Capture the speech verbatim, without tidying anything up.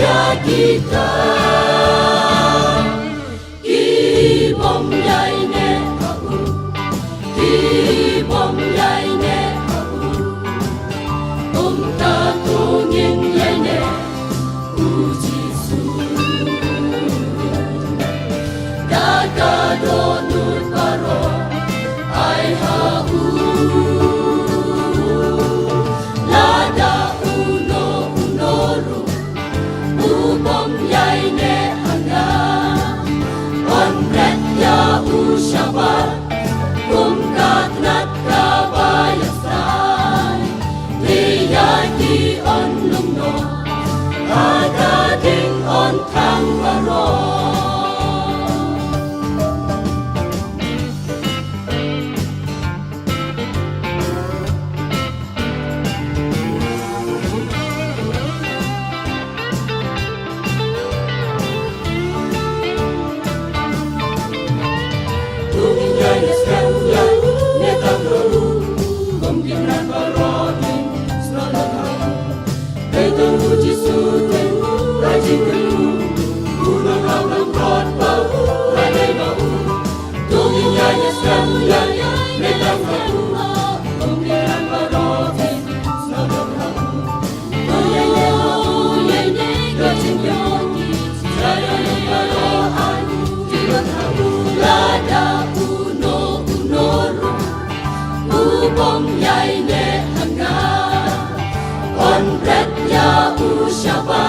Kita ki bym ïaineh ha u, ki bym ïaineh ha u. Kumta to ngin ïaineh u Jisu. Da ka dohnud baroh ai ha u. Lada uno uno ruh u bym ïaineh ha nga, yn bret ïa u shabar kum ka tnat kaba ïaisai. Te ïa ki yn lum noh ha ka ding, yn khang baroh. Lada uno uno ruh u bym ïaineh ha nga, yn bret ïa u shabar